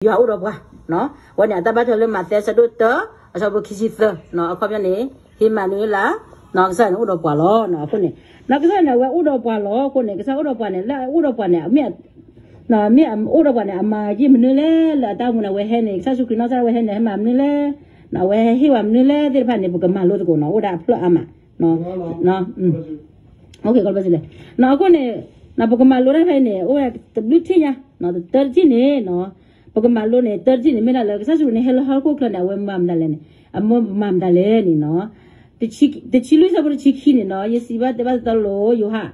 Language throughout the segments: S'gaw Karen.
ယွၤအိၣ်ဒီးပှၤ, အဝဲန့ၣ် အတၢ်ဘၣ်ထွဲလၢမးသဲဆၢဒိၣ်တၢ အဆၢဖိခံဆံသၢ, အခီပညီန့ၣ် ဟ့မၤနၢၤလၢ်, ကစၢ်ယွၤန့ၣ်အိၣ်ဒီးပှၤလီၤ. အဃိန့ၣ် ကစၢ်ယွၤန့ၣ် အဝဲအိၣ်ဒီးပှၤလီၤ. အဃိန့ၣ် ကစၢ်အိၣ်ဒီးပှၤန့ၣ် လၢအအိၣ်ဒီးပှၤန့ၣ် မ့ၢ် မ့ၢ်အအိၣ်ဒီးပှၤန့ၣ် အမၤယံာ်မနုၤလဲၣ်, လၢအတၢ်အိၣ်မူန့ၣ် အဝဲဟဲန့ၣ် ကစၢ်ယ့ၣ်ၡူးခရံာ်နီၢ်ကစၢ်ဒၣ်ဝဲဟဲန့ၣ် ဟဲမၤမနုၤလဲၣ်, အဝဲဟဲဟ့ၣ်ဝဲမနုၤလဲၣ်သ့ၣ်တဖၣ်န့ၣ် ပကမၤလိသကိးနီၤ, အိၣ်ဒၣ်အဖျၢၣ်အါမး အဃိန့ၣ် ပကမၤလိတၢ်ဖဲအံၤန့ၣ် အိၣ်ဝဲတဘျုးထံၣ်ညါ, တၢတထံၣ်န့ၣ် ပကမၤလိန့ၣ် တၢတထံၣ်န့ၣ် မ့ၢ်ဒၣ်လၢ ကစၢ်ယ့ၣ်ၡူးန့ၣ် ဟဲလၢဟီၣ်ခိၣ်ချၢန့ၣ် အဝဲမၤမတၤလဲၣ်န့ၣ်, အမၤမတၤလဲၣ်န့ၣ်နီၤ, တဆံလွံၢ်ဆၢဖိတဆံခံန့ၣ်နီၤ, ယစံးဘၣ်တဲဘၣ်သတးလီၤ ယိၤဟၣ်,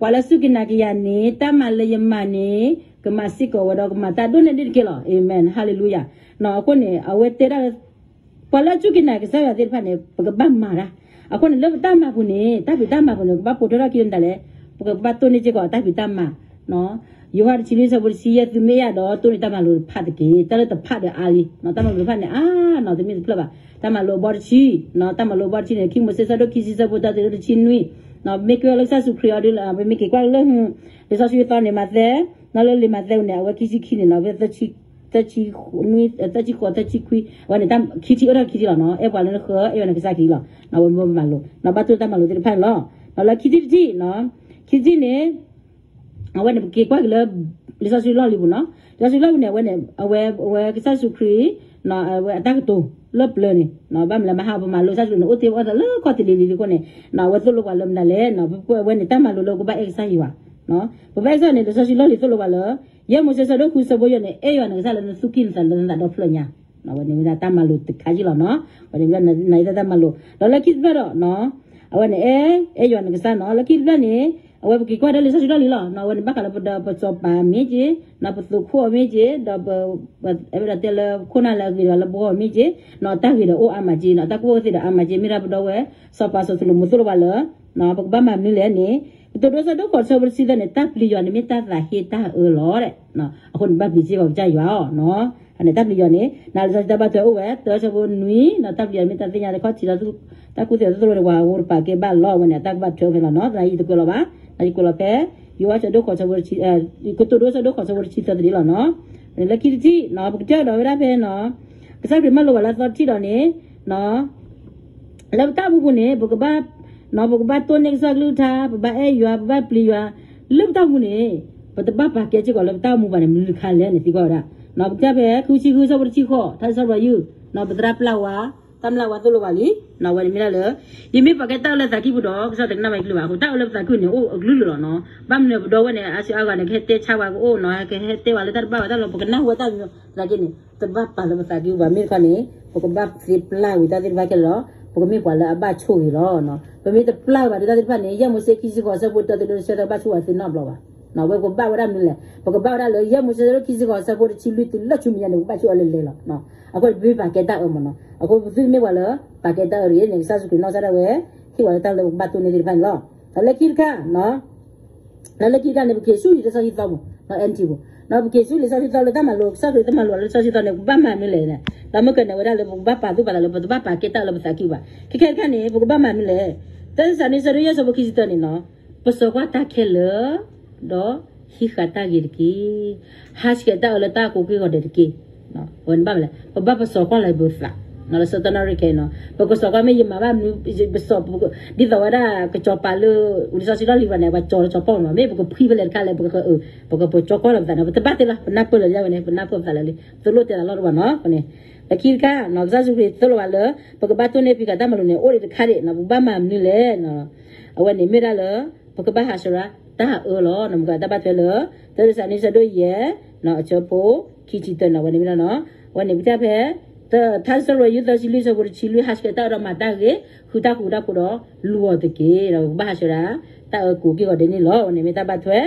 ပှၤလၢအစူၢ်က့ၤနာ်က့ၤယၤန့ၣ် တၢ်မၤလၢယမၤန့ၣ် ကမၤစ့ၢ်ကီးဝဲဒီး ကမၤတၢ်ဒိၣ်န့ၢ်ဒံးတက့ၢ်လီၤ. အၤမ့ၣ်, ဟါလ့လူယၤ. အဃိန့ၣ် အဝဲတဲဒၣ်လၢ ပှၤလၢအစူၢ်က့ၤနာ်က့ၤကစၢ်ယွၤသ့ၣ်တဖၣ်န့ၣ် ပကဘၣ်မၤတၢ်, အဃိန့ၣ် လၢပတၢ်မၤပူၤန့ၣ် တၢ်ဖံးတၢ်မၤပူၤန့ၣ် ပကဘၣ်ပိာ်ထွဲထီၣ်က့ၤမတၤလဲၣ်, ပကဘၣ်တိၢ်န့ၢ်စ့ၢ်ကီးတၢ်ဖံးတၢ်မၤ ယိၤဟၣ်တဆံလွံၢ်ဆၢဖိတဆံယဲၢ် သုမ့ၢ်အဲၣ်ဒိး တိၢ်န့ၢ်တၢ်မၤလိာ်တဖၣ်တက့ၢ်. တၢ်လၢတဖၣ်ဒီးအါလံ, တၢ်မၤလိာ်တဖၣ်န့ၣ် အါနီၤ တမ့ၢ်တဖျၢၣ်ဘၣ်. တၢ်မၤလိာ်အဘီတဆံ, တၢ်မၤလိာ်အဘီတဆံန့ၣ် ခံမိၤၡ့ဆၢဒိၣ်ခံဆံဆၢဖိတၢတုၤလၢတဆံနွံ, မ့ၢ်ကဲလၢကစၢ်ယ့ၣ်ၡူးခရံာ်အီၤဒ်လၢ ပမ့ၢ်က့ၤကွၢ်လၢ လံာ်စီဆှံသီန့ၣ် မးသဲ, လၢလံာ်မးသဲန့ၣ် အဝဲခံဆံခံန့ၣ်နီၤ, သၢဆံဃိး သၢဆံခွံ, အဝဲန့ၣ် ခံထံၣ်အိၣ်ထီၣ်ခံထံၣ်လီၤနီၤ, အဲၣ်ပှၤလၢနဃၢၤ အဲၣ်ယွၤနကစၢ်က့ၤလီၤ. အဝဲမ့ၢ်မၤလိာ် ဘၣ်တိၢ်တၢ်မၤလိာ်သ့ၣ်တဖၣ်န့ၣ်လီၤ. လၢခံထံၣ်တထံၣ်, ခံထံၣ်န့ၣ် အဝဲန့ၣ် ပက့ၤကွၢ်က့ၤလၢ လံာ်စီဆှံလီၢ်လံၤပူၤနီၤ, လံာ်စီဆှံလီၢ်လံၤန့ၣ် အဝဲန့ၣ် အဝဲ အဝဲကစၢ်ယ့ၣ်ၡူးခရံာ် အဝဲအတၢ်ကတိၤလၢပျၢၤန့ၣ် ဘၣ်မနုၤလၢမဟါပမၤလိကစၢ်ယ့ၣ်ၡူးန့ၣ် အိၣ်တ့ၢ်အိၣ်သးလၢခီၣ်တလံၤလံၤလံအဃိန့ၣ် အဝဲသိၣ်လိပှၤလၢမနုၤလဲၣ်, အဝဲန့ၣ် တၢ်မၤလိာ်လၢပကဘၣ်အဲၣ်ကစၢ်ယွၤ, ပဘၣ်အဲၣ်ကစၢ်န့ၣ် လံာ်စီဆှံလီၢ်လံၤသိၣ်လိပှၤလၢ ယဲၢ်မိၤၡ့ဆၢဒိၣ်ဃုဆၢဖိယဲၢ်န့ၣ် အဲၣ်ယွၤနကစၢ်လၢနသူၣ်ကံၢ်နသးလၢနသးဒီဖျၢၣ်ညါ, အဝဲန့ၣ်မ့ၢ်ဒၣ်တၢ်မၤလိာ်တခါက့လီၤနီၤ, အဝဲန့ၣ်မ့ၢ်ဒၣ်တၢ်မၤလိာ် ဒီးလၢခံတဖျၢၣ်ဒီး အဝဲန့ၣ် အဲၣ်ယွၤနကစၢ်နီၤ, လၢခံတဖျၢၣ်န့ၣ် အဝဲပက့ၤကွၢ်ဒီးလံာ်စီဆှံလီၢ်လံၤလီၤ, အဝဲန့ၣ် ဘၣ်ဃးလၢပဒီးပစီၤပၤမ့ၢ်က့ၤ, ပသုးခိၣ်အီၤမ့ၢ်က့ၤ, ဒီး အဲၣ်ဝဲဒၣ်တဲလၢခိၣ်နၢ်လၢအဂ့ၤဒီးလၢပဂီၢ်မ့ၢ်က့ၤ, တၢ်ဂ့ၤဒီးအိၣ်အါမးက့ၤ, တၢ်ကူၣ်ဘၣ်ကူၣ်သ့ဒီးအါမးက့ၤ, မ့ၢ်ဒၣ်ပဒီပုၢ်ဝဲၢ် စီၤပၤစီၤၡလိၤမိၤသိၣ်လိပှၤလၢ ပကဘၣ်မၤမနုၤလဲၣ်န့ၣ်, ကတိၤဒိဆၢဒိၣ်ဃိးဆၢဖိတဆံသၢန့ၣ် တၢ်ပျံၤယွၤန့ၣ်မ့ၢ်တၢ်သးဟ့တၢ်အၢလီၤ, အဃိန့ၣ် ဘၣ်ပျံၤစ့ၢ်ကီးကစၢ်ယွၤအီၤ, တၢ်ပျံၤယွၤန့ၣ် နလံာ်စီဆှံတၢ်ဘၣ်ထွဲအိၣ်ဝဲ တၢဆၢဖိနွံ, တၢ်ပျံၤယွၤန့ၣ်မ့ၢ်တၢ်သ့ၣ်ညါတခီထံးဒီး တၢ်ကူၣ်သ့ဒီးသိၣ်လိန့ၣ် ပှၤအိၣ်တပာ်ကဲဘၣ်လီၤ, အဝဲန့ၣ် အတၢ်ကဘၣ်ထွဲအိၣ်ဖဲလီၤနီၤ, သနာ်က့ယတကွဲးလီၤဘၣ်, ယကွဲးလီၤဖဲ ယိၤဟၣ်ဆၢဒိၣ်ဃိးဆၢဖိတဆံ, ကတိၤဒိဆၢဒိၣ်ဃိးဆၢဖိတဆံသၢတဒ်လီၤနီၤ, လၢခံတထံၣ် ပကတဲဒီးဝဲဒၣ်ဖဲနီၤ, ကစၢ်ခရံာ်မၢလိာ်ပှၤလၢအသီတထံၣ်ဒီးန့ၣ် လၢပတၢ်အိၣ်မူပူၤန့ၣ် ပကဘၣ်, ပကဘၣ်တိၢ်န့ၢ်ကစၢ်ကလုၢ်ကထါ, ပဘၣ်အဲၣ်ယွၤ, ပဘၣ်ပျံၤယွၤ, လၢပတၢ်အိၣ်မူန့ၣ် ပတဘၣ်ပာ်ကဲစ့ၢ်ကီးလၢပတၢ်အိၣ်မူဘၣ်န့ၣ် မနုၤတခါလဲၣ်န့ၣ် သံကွၢ်ဝဲဒၣ်, ပကတဲဖဲ ဃုဆံဃုဆၢဖိတဆံဃိး, ထါစံးထီၣ်ပတြၢၤယုၢ်, ပသရၣ်ပျၢ်ဝဲ, တၢ်မျၢ်ဝဲသိၣ်လိပှၤလံ, အဝဲန့ၣ်မ့ၢ်ဒၣ်လၢ ယမ့ၢ်ပာ်ကဲတၢ်အၢလၢသးကံၢ်ပူၤဒီး ကစၢ်တကနၣ်ဝဲကလုၢ်ဘၣ်အဃိ တၢ်အၢလၢပသးကံၢ်ပူၤန့ၣ် အိၣ်အကလုာ်ကလုာ်လီၤနီၤ, ဘၣ်မနုၤပဒီပုၢ်ဝဲၢ်န့ၣ် အါစုအါဂၤန့ၣ် ကဟဲတဲဆါပှၤကအိၣ်နီၤ, ကဟဲတဲပှၤလၢတၢ်တဘၣ်ဝဲတၢ်လီၤ, ပကနၢ်ဟူဝဲတၢ်မံၤသနာ်က့န့ၣ် တဘၣ်ပာ်လၢပသးကံၢ်ပူၤဘၣ်, မ့ၢ်တခီန့ၣ် ပကဘၣ်သ့ပျၢ်ဝံၤတၢ်သ့ၣ်တဖၣ်ခဲလၢာ်လီၤ, ပကမ့ၢ်ပှၤလၢအဘၣ်ဆိၣ်ဂ့ၤလီၤ, ပမ့ၢ်တပျၢ်ဝံၤဘၣ်ဒီးတၢ်သ့ၣ်တဖၣ်န့ၣ် ယဲၢ်မိၤၡ့ခံဆံဃိးဆၢဖိတၢတုၤလၢတဆၢ တဘၣ်ဆိၣ်ပှၤသ့နီတဘျီဘၣ်, ဝဲပကဘၣ်ဝဲဒၣ်မနုၤလဲၣ်, ပကဘၣ်ဝဲဒၣ်လၢ ယဲၢ်မိၤၡ့ဆၢဒိၣ်ခံဆံဃိးဆၢဖိတဆံလွံၢ်တုၤလၢဆူမဲာ်ညါန့ၣ် ပကဘၣ်ဆိၣ်အီၤလဲၤလဲၤလီၤ, အဃိန့ၣ် ပမ့ၢ်ပာ်ကဲတၢ်အၢမ့ၢ်နီၤ, အဃိပသုတမ့ၢ်ပှၤလၢ ပာ်ကဲတၢ်အၢတဂ့ၤန့ၣ် ကစၢ်ယ့ၣ်ၡူးခရံာ်နီၢ်ကစၢ်ဒၣ်ဝဲ ဟ့ၣ်ဝဲလၢတၢ်လၢပကဘၣ်တိၢ်န့ၢ်သ့ၣ်တဖၣ်န့ၣ်လီၤ, ဒီးလၢခံတခါ လၢလၢခံတခါန့ၣ် ပက့ၤဆူလံာ်စီဆှံသီပူၤ, အဲၣ်ထံပူၤ, ပက့ၤဆူလံာ်စီဆှံသီလၢတၢ်မၤလိ ကစၢ်ခရံာ်တၢ်မၤလိလၢစီဆှံသီန့ၣ် ပကဘၣ်မၤမနုၤလဲၣ်န့ၣ်, ဒီးမ့ၢ်ကဲန့ၣ်ဝဲဒၣ်လၢပကဘၣ်ပာ်သူၣ်ပာ်သးလၢ ပတဘၣ်ပာ်ကဲတၢ်အၢလၢပသးကံၢ်ဘၣ်, ခဲခဲတခါန့ၣ် ပကဘၣ်မၤမနုၤလဲၣ်, သၢသ့းစၤလနံ ဆၢဒိၣ်ယဲၢ် ဆၢဖိခံဆံတၢန့ၣ်နီၤ, ပစီၤကွၢ်တၢ်ခဲလၢာ် ဒီးဟံးဃာ်တၢ်ဂ့ၤတက့ၢ်, ဟးဆှဲးတၢ်အၢလၢတၢ်ကိးက့ၢ်ဂီၤဒဲးတက့ၢ်, ဝဲန့ၣ်ဘၣ်မနုၤလဲၣ်, ပဘၣ်ပစီၤကွၢ်လီၤပသး, လၢဆၢတၢ်နီၣ်ရံၣ်ခဲအံၤနီၤ ပကစီၤကွၢ်မ့ၢ်ယမၤဘၣ်မနုၤ, ပစီၤ, ဒ်သိးဝဲဒၣ်ကစီၤပၤလၢ လံာ်စီဆှံလီၢ်လံၤဘၣ်န့ၣ် ပှၤကၠီၤလီၤကၠီၤပီၢ်မ့ၢ်နီၤ, မ့ၢ်ပကဖှံဖဲလဲၣ်တခါလဲၣ် ပက, ပကပစီၤကွၢ်လီၤပသးန့ၣ် ပတဘၣ်တဲလီၤ ပနၢ်ပၢၢ်လၢယၤဝဲန့ၣ် ပနၢ်ပၢၢ်ပသးလၢာ်လံ သိၣ်လိတဲသးလီၢ်တဘၣ်နီၤ, လၢခံတခါ ကစၢ်ယ့ၣ်ၡူးခရံာ်သိၣ်လိပှၤလၢ ပကဘၣ်တိၢ်န့ၢ်ဖံးဃာ်တၢ်မၤလိာ်န့ၣ် အိၣ်ဒံးတခါဒံး ပကဘၣ်မၤမနုၤလဲၣ်, အဝဲန့ၣ်မ့ၢ်ဒၣ်လၢ ပကဘၣ်ဟးဆှဲးတၢ်အၢလီၤ, နမ့ၢ်ကတၢ်ဘၣ်ထွဲလၢ သၢသ့းစၤလနံ ဆၢဒိၣ်ယဲၢ် အဆၢဖိခံဆံတၢန့ၣ် အဝဲန့ၣ်မ့ၢ်နီၤ, အဝဲန့ၣ်ပကတဲဖဲ ထါစံးထီၣ်ပတြၢၤယုၢ် သၢဆံလွံၢ် ဆၢဖိတဆံလွံၢ် ဟးဆှဲးတၢ်အၢဒီးမၤတၢ်ဂ့ၤ, ဃုတၢ်ဃူတၢ်ဖိးဒီး လူၤအီၤတက့ၢ်, ဒီးပကဘၣ်ဟးဆှဲးဒၣ် တၢ်အၢကိးက့ၢ်ဂီၤဒဲးန့ၣ်လီၤ, အဝဲန့ၣ်မ့ၢ်တၢ်ဘၣ်ထွဲ,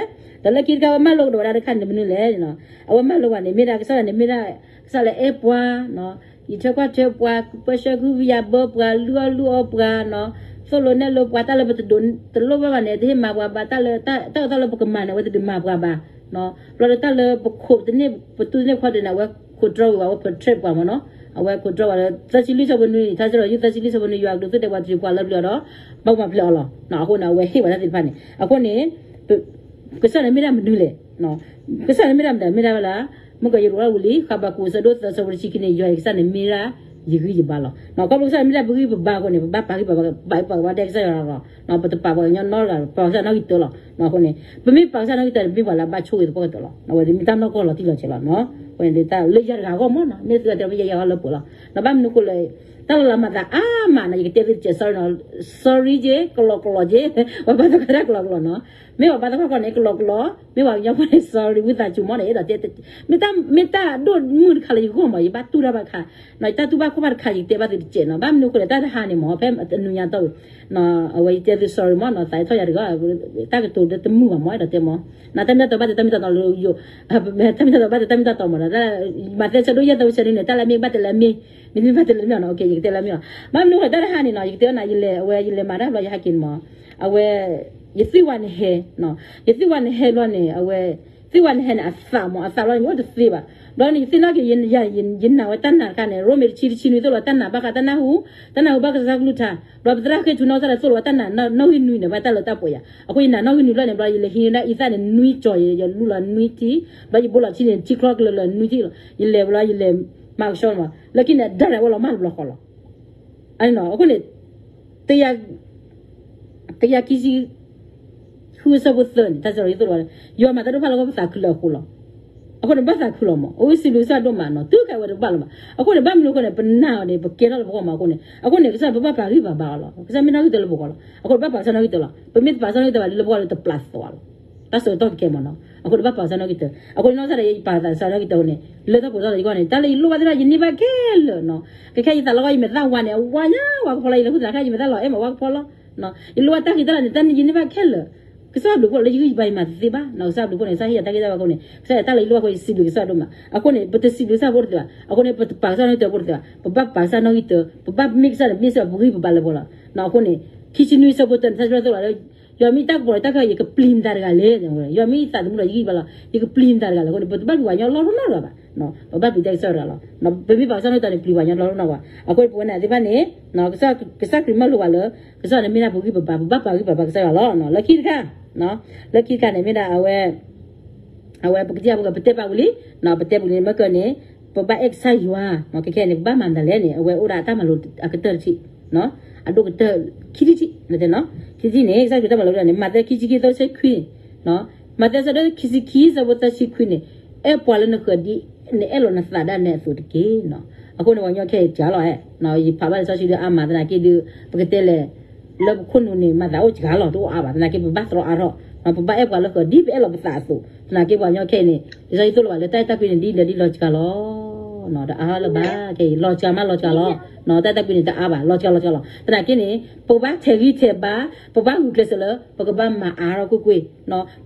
ဒီးလၢခံတခါ အဝဲမၢလိာ်ကဒီးဝဲဒၣ်တခါန့ၣ်မနုၤလဲၣ်, အဝဲမၢလိာ်ဝဲန့ၣ် မ့ၢ်ဒၣ်ကစၢ်န့ၣ် မ့ၢ်ဒၣ် ကစၢ်လၢအဲၣ်ပှၤ ယံာ်ထွဲကွၢ်ထွဲပှၤ, ပၢဆှၢကဟုကယာ်ဘၢပှၤ, လုၢ်အီၣ်လုၢ်အီပှၤနီၤ, သိၣ်လိနဲၣ်လိပှၤ, တၢ်လၢပတဒိးတလိၣ်ဘၣ်ဘၣ်န့ၣ် တဟ့ၣ်မၤပှၤဘၣ်, တၢ်လၢ တၢ်အၢတၢ်သီလၢပကမၤန့ၣ် အဝဲတဒုးမၤပှၤဘၣ်, ဘျီဒီးတၢ်လၢပခိးတန့ၢ် ပတူၢ်တန့ၢ်ခီၣ်တန့ၣ် အဝဲခိးတြီဝံၤဘၣ်, အဝဲ protect ပှၤမ့ၢ်နီၤ, အဝဲခိးတြီဝံၤလၢ သၢဆံလွံၢ် ဆၢဖိနွံ, ထါစံးထီၣ်ပတြၢၤယုၢ် သၢဆံလွံၢ် ဆၢဖိနွံ, ယွၤကဒုးသိၣ်တဲပှၤတထံၣ်ပှၤလၢပျၢၤဒီး ဘၣ်မၤဖျဲးအီၤလီၤ, အဃိန့ၣ် အဝဲဟ့ၣ်ဝဲဒၣ်သ့ၣ်တဖၣ်န့ၣ်, အဃိန့ၣ် ကစၢ်န့ၣ်မ့ၢ်ဒၣ်မနုၤလဲၣ်, ကစၢ်န့ၣ်မ့ၢ်ဒၣ်မနုၤလဲၣ်, မ့ၢ်ဒၣ်ဝဲဒၣ် မုၢ်ကီးယရိၤလၢဝံၤလံ ဃဘးကူာ်အဆၢဒိၣ်သၢအဆၢဖိတဆံခံန့ၣ် ယွၤအံၤကစၢ်န့ၣ်မ့ၢ်ဒၣ်ယဂံၢ်ယဘါလီၤ. ခီဖျိကစၢ်မ့ၢ်ဒၣ်ပဂံၢ်ပဘါအဃိန့ၣ် ပဘၣ်ပာ်ဂံၢ်ပာ်ဘါ ပာ်ဂံၢ်ပာ်ဘါဒဲကစၢ်ယွၤလီၤ. ပတပာ်ပှၤကညီနီတဂၤ ပာ်ကစၢ်နီၣ်ဂံၢ်တၢလီၤ. အဃိန့ၣ် ပမ့ၢ်ပာ်ကစၢ်နီၣ်ဂံၢ်တၢန့ၣ် ပမ့ၢ်ပှၤလၢအဘၣ်ဆိၣ်ဂ့ၤသပှၢ်ကတၢၢ်လီၤ. အဝဲဒၣ်မ့ၢ်တၢ်နီၢ်ကီၢ်လီၤတံၢ်လီၤဆဲးလီၤ. အဃိန့ၣ် တၢ်လၢယၤတဂၤအဂီၢ်မ့ၢ်နီၤ မ့ၢ်သ့ၣ်တဖၣ်မ့ၢ်ယဲယၤဂီၢ်လၢပှဲၤလီၤ. ဘၣ်မနုၤအဃိလဲၣ် တၢ်လီၤလးမၤသးအါမးနီၤ ယကတဲသုတကဲး sorry နီၤ sorry က့ ကလီကလီက့ ပှၤဘါသီခါတၢ်ကလီကလီနီၤ မ့ၢ်ပှၤဘါသီခါခီန့ၣ် ကလီကလီ မ့ၢ်ပှၤကညီဖိန့ၣ် sorry ဝံသးစူၤမ့ၢ်န့ၣ် အဲၣ်ဒိးတဲ မ့ၢ်တၢ်ဒိၣ်မုၢ်တခါလၢယဂီၢ်မး ယဘၣ်တူၢ်တၢ်ဘၣ်ခါ နီၤ ယတၢ်တူၢ်ဘၣ်ခီၣ်ဘၣ်တခါ ယကတဲဘၣ်သုတကဲးနီၤ ဘၣ်မနုၤအဃိလဲၣ် တၢ်တဟါန့ၣ်မး ဖဲအနူညါတီၢ်ဝံၤ အဝဲယတဲသု sorry မးနီၤ သးထီၣ်ယၤတဂ့ၤ တၢ်ကတိၤတမုာ်ဘၣ်မး အဲၣ်ဒိးတဲမး နတၢ်မ့ၢ်တၢ်တီဘၣ်တဲတၢ်မ့ၢ်တၢ်တီလၢယိၤ တၢ်မ့ၢ်တၢ်တီဘၣ်တဲတၢ်မ့ၢ်တၢ်တီမးနီၤ မးသဲဆၢဒိၣ်ယဲၢ်သၢဆၢန့ၣ် တၢ်လၢမ့ၢ်ဘၣ်တဲလၢမ့ၢ် မ့မ့ၢ်ဘၣ်တဲလၢမ့ၢ်နီၤ ယကတဲလၢမ့ၢ်နီၤ ဘၣ်မနုၤဃိတၢ်တဟါန့ၣ်နီၤ ယကတဲအီၤနၤ ယလဲၤ အဝဲယလဲၤမၤတၢ်ဘျီယဟဲက့ၤန့ၣ်မး အဝဲ ယသံဝဲနဟဲ ယသံဝဲနဟဲဘျီန့ၣ် အဝဲ သံဝဲနဟဲန့ၣ် အသးမး အသးဘျီန့ၣ် ယအိၣ်တသ့ဘၣ် ဘျီန့ၣ် ယသ့ၣ်နီၣ်က့ၤ ယနာ်ဝဲတၢ်နာ်တခါန့ၣ် ရိမ့ၤတဆံတဆံနွံသိၣ်လီၤတၢ်နာ်ဘၣ်ဃးတၢ်နၢ်ဟူ တၢ်နၢ်ဟူဘၣ်ကစၢ်ကလုၢ်ကထါ ဘျီပသရၣ်ဃ့ၢ်ထူနီၢ်ကစၢ်ဒီးသိၣ်လီၤတၢ်နာ်နီၣ်ဂံၢ်နွံန့ၣ် ဘၣ်တၢ်လၢတၢ်ပှဲၤယၤ အဃိယနာ်နီၣ်ဂံၢ်နွံဘျီန့ၣ် ဘျီယလဲၤဟံးဒၣ်အံသၣ်န့ၣ်နွံကၠီၤ ယလူလီၤနွံထံ ဘျီယဘိလီၤထံန့ၣ် ထံချီကလၢာ်လၢနွံထံလီၤ ယလဲၤဘျီယလဲၤမၤကဆှီမး လၢခံန့ၣ် အဒါန့ၣ်ဝဲလီၤမၢ်တဘျီဃီလီၤ အန့ၣ်နီၤ အဃိန့ၣ် တယၤ တယၤခံဆံ ဃုအဆၢဖိသၢန့ၣ် တၢ်စၢ်ယသိၣ်လီၤ ယွၤမၤတၢ်ဒိၣ်ဖးလၢပသးခုလၢအဃိလီၤ အဃိန့ၣ် ဘၣ်သးခုလီၤမး အိၣ်စံးဘျုးကစၢ်ဒိၣ်မးနီၤ တုၤကဲဝဲတဘၣ်လီၤမး အဃိန့ၣ် ဘၣ်မနုၤအဃိန့ၣ် ပနာ်အီၤန့ၣ် ပကဲထီၣ်လၢပဂီၢ်မးအဃိန့ၣ် အဃိန့ၣ် ကစၢ်ပဘၣ်ပာ်ဂံၢ်ပာ်ဘါအီၤလီၤ ကစၢ်မ့ၢ်နီၣ်ဂံၢ်တၢလၢပဂီၢ်လီၤ အဃိန့ၣ် ဘၣ်ပာ်ကစၢ်နီၣ်ဂံၢ်တၢလီၤ ပမ့ၢ်တပာ်ကစၢ်နီၣ်ဂံၢ်တၢဘၣ်လၢပဂီၢ်လၢတပျၢ်သီလီၤ တၢ်ဆၢကတီၢ်ကကဲမးနီၤ အဃိန့ၣ် ဘၣ်ပာ်ကစၢ်နီၣ်ဂံၢ်တၢ အဃိန့ၣ် နီၢ်ကစၢ်ဒီးယပာ်သးကစၢ်နီၣ်ဂံၢ်တၢအဃိန့ၣ် လၢတၢ်ပီးတၢ်လီၤယဂီၢ်န့ၣ် တၢ်လၢယလိၣ်ဘၣ်သ့ၣ်တဖၣ် ယန့ၢ်ဘၣ်ခဲလၢာ်နီၤ ကဲခဲအံၤသးလီၤဂီၢ်ယမဲာ်သၣ်ဝါန့ၣ် အဝါကဖီလီၤ ယလဲၤဃုသးခဲအံၤယမဲာ်သၣ်လီၤ အဲၣ်မးဝါကဖီလီၤ ယလိၣ်ဘၣ်တၢ်ဂ့ၤတၢ်လၢ်န့ၣ် တၢ်ယန့ၢ်ဘၣ်ခဲလၢာ် ကစၢ်ဘျုးဖှိၣ်လၢယဂံၢ်ယဘါယမၤတသ့ဘၣ်နီၤ ကစၢ်ဘျုးဖှိၣ်န့ၣ် ကစၢ်ဟ့ၣ်ယၤတၢ်ဂ့ၢ်တၢ်ဝီအဃိန့ၣ် ကစၢ်ယတၢ်လၢယလိၣ်ဘၣ်အဃိ ယစံးဘျုးကစၢ်ဒိၣ်မး အဃိန့ၣ် ပတစံးဘျုးကစၢ်ဖိတသ့ဘၣ် အဃိန့ၣ် ပတပာ်ကစၢ်နီၣ်ဂံၢ်တၢဖိတသ့ဘၣ် ပဘၣ်ပာ်ကစၢ်နီၣ်ဂံၢ်တၢ ပဘၣ်မ့ၢ်ကစၢ်န့ၣ် မ့ၢ်စ့ၢ်ကီးပဂံၢ်ပဘါလၢပဂီၢ်လီၤ အဃိန့ၣ် ခံဆံနွံအဆၢဖိတၢန့ၣ် တၢ်စံးဘျုးသိၣ်လီၤလၢ ယွၤမ့ၢ်တၢ်ကပီၤလၢတၢ်ကဟဲ ယကပျံၤမတၤတဂၤလဲၣ် ယွၤမ့ၢ်ယသးသမူဒီးယဂံၢ်ယဘါလီၤ ယကပျံၤမတၤတဂၤလဲၣ် အဃိန့ၣ် ပတဘၣ်ပျံၤပှၤကညီလီၢ်တနီတဂၤဘၣ် ပဘၣ်ပျံၤတၢ်ကစၢ်တဂၤလီၤ ပမ့ၢ်ပာ်ကစၢ်နီၣ်ဂံၢ်တၢန့ၣ် ပျံၤပှၤကညီလီၢ်တနီတဂၤ အဃိန့ၣ် ပဝဲန့ၣ်သ့ၣ်တဖၣ်န့ၣ် ကစၢ်ခရံာ်မၢလိာ်ပှၤလၢ ကစၢ်န့ၣ်မ့ၢ်ဒၣ်ပဂံၢ်ပဘါ ပဘၣ်ပာ်ဂံၢ်ပာ်ဘါကစၢ်ယွၤလီၤ လၢခံတခါ လၢခံတခါန့ၣ် မ့ၢ်ဒၣ်အဝဲ အဝဲပကတဲပကပတဲပာ်ဝံၤလံ ပတဲပူၤလံမ့ၢ်ကၢန့ၣ် ပဘၣ်အဲၣ်ကစၢ်ယွၤ ခဲခဲန့ၣ် ပဘၣ်မၤမတၤလဲၣ်န့ၣ် အဝဲအိၣ်ဒၣ်တၢ်မၤလိအကတၢၢ်တထံၣ် အဒိၣ်ကတၢၢ် ခံထံၣ်ထံၣ် ခံထံၣ်န့ၣ် ကစၢ်ခရံာ်တၢ်မၤလိန့ၣ် မးသဲခံဆံခံသၢဆံခွံ မးသဲဆၢဒိၣ်ခံဆံခံဆၢဖိသၢဆံခွံန့ၣ် အဲၣ်ပှၤလၢနဃၢၤဒ်နအဲၣ်လီၤနသးဒၣ်နဲအသိးတက့ၢ်နီၤ အဃိန့ၣ် ပှၤကညီခဲအံၤစှၤလီၤ ယဖးဘၣ်လံာ်စီဆှံဒုးအါမး သနာ်က့ဒုး ပကတဲလဲၣ် လၢပခိၣ်နူာ်န့ၣ် မၤသးအိၣ်စှၤလီၤ တအိၣ်အါဘၣ် သနာ်က့ပဘၣ်သြီအါထီၣ် ပဘၣ်အဲၣ်ပှၤလၢဃၢၤဒ်ပအဲၣ်လီၤပသးအသိး သနာ်က့ပှၤကညီခဲအံၤန့ၣ် လံာ်စီဆှံသိၣ်လိဘၣ်လၢတၢ်အဲၣ်တၢ်ကွံန့ၣ် ဒ်လဲၣ်ဒ်လီၤစှၤလီၤ တအါလၢၤဘၣ် ခဲအံၤ လီၤစှၤမးလီၤစှၤလီၤ တၢ်အဲၣ်တၢ်ကွံန့ၣ်တအါဘၣ် လီၤစှၤလီၤစှၤလီၤ သနာ်က့န့ၣ် ပကဘၣ်ထဲးဂံၢ်ထဲးဘါ ပဘၣ်ဂုာ်ကျဲးစၢးလၢ ပကဘၣ်မၤအါထီၣ်ကွ့ၢ်ကွ့ၢ်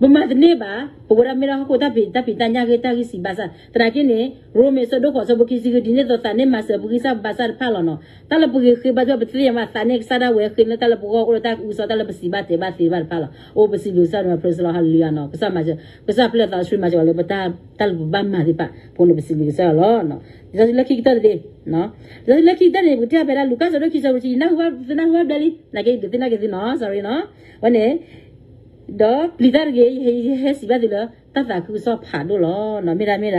ပမၤတန့ၢ်ဘၣ် ပဝဲဒၣ်မ့ၢ်ဒၣ်ဟီၣ်ခိၣ်တၢ်ဖံးတၢ်ဖံးတၢ်ညၣ်ဂ့ၢ်တၢ်ဂံၢ်စံးဘၣ်ဆၣ် သနာ်က့န့ၣ် ရိမ့ၤအဆၢဒိၣ်ဃိးအဆၢဖိခံဆံဃု ဒ်န့ၣ်အသိးသးန့ၣ်မၤစၢၤပဂံၢ်စၢ်ဘါစၢ်တဖၣ်လီၤနီၤ တၢ်လၢပဂ့ၤဃ့ဘါထုကဖၣ် ပသ့ၣ်ညါဘၣ်သးန့ၣ် ကစၢ်ဒၣ်ဝဲဃ့လၢတၢ်လၢပဂီၢ်အိၣ်လၢတၢ်အုကစွါတၢ်လၢပစံးဘၣ်တဲဘၣ်သ့တဖၣ်တဖၣ်လီၤ အိၣ်ပစံးဘျုးကစၢ်ဒိၣ်မး praise the Lord hallelujah နီၤ ကစၢ်မၤစၢၤ ကစၢ်ပျဲသးဆှံမၤစၢၤလၢပတၢ် တၢ်လၢပဘၣ်မၤသ့ၣ်တဖၣ် အဃိန့ၣ်ပစံးဘျုးကစၢ်ယွၤလီၤ လၢခံကတၢၢ်တဒ့ လၢခံကတၢၢ်န့ၣ် ပကတဲဖဲဒၣ်လူၤကၣ်အဆၢဒိၣ်ခံဆၢဖိတဆံ နၢ်ဟူဘၣ်သုနၢ်ဟူဘၣ်ဘျဲလံ သနာ်က့ဒုးသ့ၣ်နီၣ်က့ၤသုနီၤ sorry နီၤ ဝဲန့ၣ် ဒီးပျံၤတၢ်တဂ့ၤ ယဟဲစံးဘၣ်သုလၢ တၢ်သးခုကစီၣ်ဖးဒိၣ်လီၤ မ့ၢ်ဒၣ်မ့ၢ်ဒၣ်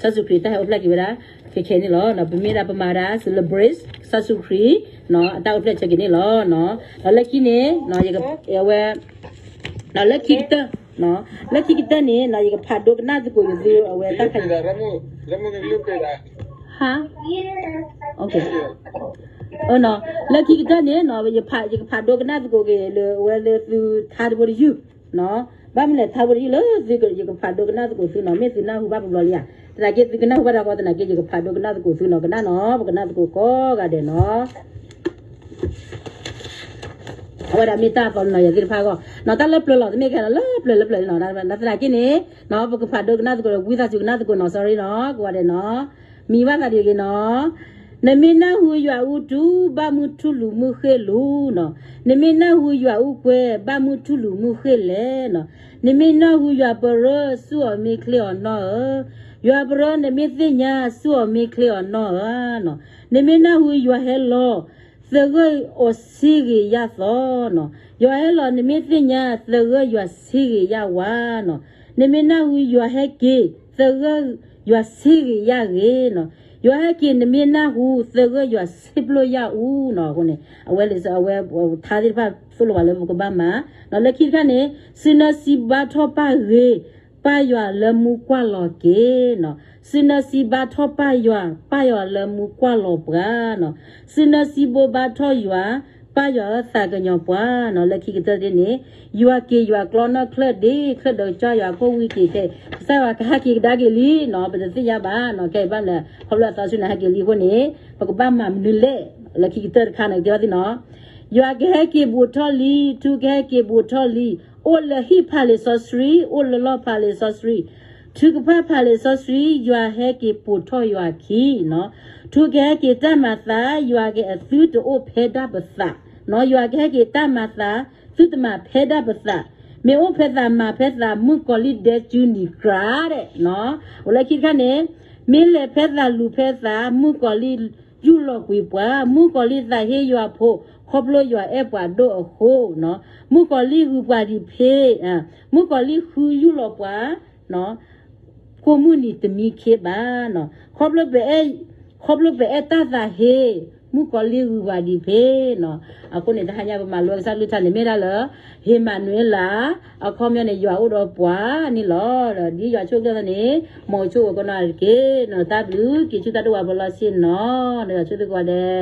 ကစၢ်ယ့ၣ်ၡူးခရံာ်တၢ်ဟဲအိၣ်ဖျဲၣ်က့ၤဝဲဒၣ် ခဲခဲန့ၣ်လီၤ ပမ့ၢ်ဒၣ်ပမၤဒၣ် celebrate ကစၢ်ယ့ၣ်ၡူးခရံာ် အတၢ်အိၣ်ဖျဲၣ်ဆၢက့ၤန့ၣ်လီၤ ဒီးလၢခံန့ၣ် အဝဲ ဒီးလၢခံကတၢၢ် လၢခံကတၢၢ်န့ၣ် ယကဖးဒိကနၣ်သကိးယသုအဝဲတၢ်ခါ ဟါ လၢခံကတၢၢ်န့ၣ် ယကဖးဒိကနၣ်သကိးက့ၤလၢအဝဲလၢသုထါတဘိတယုၢ် ဘၣ်မနုၤလဲၣ်ထါတဘိတယုၢ်လၢသု ယကဖးဒိကနၣ်သကိးသုနီၤ မ့ၢ်သုနၢ်ဟူဘၣ်ပဘျီလံဧါ သနာ်က့သုကနၣ်ဟူဘၣ်တၢ်ဃီ သနာ်က့ယကဖးဒိကနၣ်သကိးသုနီၤ ကနၣ်နီၤ ပကနၣ်သကိးကိးဂၤဒဲးနီၤ အဝဲဒၣ်မ့ၢ်တၢ်သီနီၤ ယၤသ့ၣ်တဖၣ်အဂီၢ် နီၤတၢ်လၢပျၢၤလီၤ တမ့ၢ်ကဲလၢပျၢၤလၢပျၢၤလံနီၤ သနာ်က့န့ၣ် ပကဖးဒိကနၣ်သကိး ဝံသးစူၤကနၣ်သကိးနီၤ sorry နီၤ ကိးဂၤဒဲးနီၤ မံၤဘၣ်သးဒ်အံၤနီၤ နမ့ၢ်နၢ်ဟူယွၤအူတူၢ် ဘၣ်မုၢ်ထူၣ်လူၤမုၢ်ဃ့ၢ်လူၤနီၤ နမ့ၢ်နၢ်ဟူယွၤအူကွဲ ဘၣ်မုၢ်ထူၣ်လူၤမုၢ်ဃ့ၢ်လဲၣ်နီၤ နမ့ၢ်နၢ်ဟူယွၤပရၢ ဆူၣ်အီၤမ့ၢ်ချ့အီၤနီၢ်ဧၢ ယွၤပရၢ နမ့ၢ်သ့ၣ်ညါ ဆူၣ်အီၤမ့ၢ်ချ့အီၤနီၢ်ဧၢနီၤ နမ့ၢ်နၢ်ဟူယွၤဟဲလီၤ သဂၢၢ်အီၤဆ့ဂ့ၤယၢ်သီနီၤ ယွၤဟဲလီၤ နမ့ၢ်သ့ၣ်ညါ သဂၢၢ်ယွၤဆ့ဂ့ၤယၢ်ဝါနီၤ နမ့ၢ်နၢ်ဟူယွၤဟဲက့ၤ သဂၢၢ် ယွၤဆ့ဂ့ၤယၢ်ဂ့ၤနီၤ, ယွၤဟဲက့ၤနမ့ၢ်နၢ်ဟူသဂၢၢ်ယွၤဆ့ပျိယၢ်အူနီၤ. အဃိန့ၣ် အဝဲလံာ်စီဆှံ အဝဲထါသ့ၣ်တဖၣ်သိၣ်လိဘၣ်လၢပကဘၣ်မၤနီၤ. လၢခံတခါန့ၣ် သုနၢၤစံးဘါထီၣ်ပၢ်ဂ့ၤ ပၢ်ယွၤလၢမူကွၢ်လီၤက့ၤနီၤ. သုနၢၤစံးဘါထီၣ်ပၢ်ယွၤ ပၢ်ယွၤလၢမူကွၢ်လီၤပှၤနီၤ. သုနၢၤစံးဘိဘါထီၣ်ယွၤ ပၢ်ယွၤအၢသးကညီၤပှၤနီၤ. လၢခံကတၢၢ်တန့ၣ် ယွၤက့ၤယွၤကျီနီၣ်ချၢၣ်ဒ့ ချၢၣ်ဒိးကွၢ်ယွၤကိၣ်ဝံၤက့ၤခဲ ကစၢ်ယွၤကဟဲက့ၤကဒါက့ၤလံနီၤ. ပတသ့ၣ်ညါဘၣ်နီၤ. ခဲအံၤဘၣ်မနုၤလဲၣ် ခီဖျိအသးဆူန့ၣ်ဟဲက့ၤလံအဃိန့ၣ် ပကဘၣ်မၤမနုၤလဲၣ်. လၢခံကတၢၢ်တခါန့ၣ် ကတဲဘၣ်သုနီၤ. ယွၤကဟဲက့ၤဘူးထီၣ်လံ ထူကဟဲက့ၤဘူးထီၣ်လံ, အိၣ်လၢဟံၣ်ဖးလံာ်စီဆှံ အိၣ်လၢလီၢ်ဖးလံာ်စီဆှံ, ထူကဖၣ်ဖးလံာ်စီဆှံ ယွၤဟဲက့ၤပိာ်ထီၣ်ယွၤခံနီၤ. ထူကဟဲက့ၤတၢ်မၤသး ယွၤကဟဲက့ၤအသုတအိၣ်ဖဲဒၣ်ပသးနီၤ. ယွၤကဟဲက့ၤတၢ်မၤသး သုတမၤဖဲဒၣ်ပသး, မ့ၢ်အိၣ်ဖဲသးမၤဖဲသး မုၣ်ကီၤလံၢ်ဒဲကၠူနံၤကြၢးဒဲးနီၤ. အိၣ်လၢခံတခါန့ၣ် မ့ၢ်လဲၤဖဲသးလူၤဖဲသး မုၣ်ကီၤလံၢ်ယူၢ်လီၤကွံာ်ပှၤ, မုၣ်ကီၤလံၢ်သးဟ့ယွၤဖိ ခီဖျိယွၤအဲၣ်ပှၤဒိၣ်အဃိနီၤ. မုၣ်ကီၤလံၢ်ဂုၤပှၤဒံးဖ့, မုၣ်ကီၤလံၢ်ဃုယူၢ်လီၤပှၤ ကိးမုၢ်နံၤတမံခ့ဘၣ်နီၤ. ခီဖျိပအဲၣ်, ခီဖျိပအဲၣ်တၢ်သးဟ့, မုၣ်ကီၤလံၢ်ဂုၤပှၤဒံးဖ့နီၤ. အဃိန့ၣ် တဟါညါပမၤလိကစၢ်ကလုၢ်ကထါန့ၣ် မ့ၢ်ဒၣ်လၢ ဧ့မၤနူၤအ့လး, အခီပညီန့ၣ် ယွၤအိၣ်ဒီးပှၤန့ၣ်လီၤ. ဒီးဒ်ယွၤဆိၣ်ဂ့ၤအသိးန့ၣ် မ်ဆိၣ်ဂ့ၤကိးနီၢ်ဂၤဒဲးတက့ၢ်နီၤ. တၢ်ဘျုး က့ၤဆူတၢ်ဒိၣ်ဝးပလီၢ်ဆ့ၣ်နီၤ, ဒီးယွၤဆိၣ်ဂ့ၤကိးဂၤဒဲး.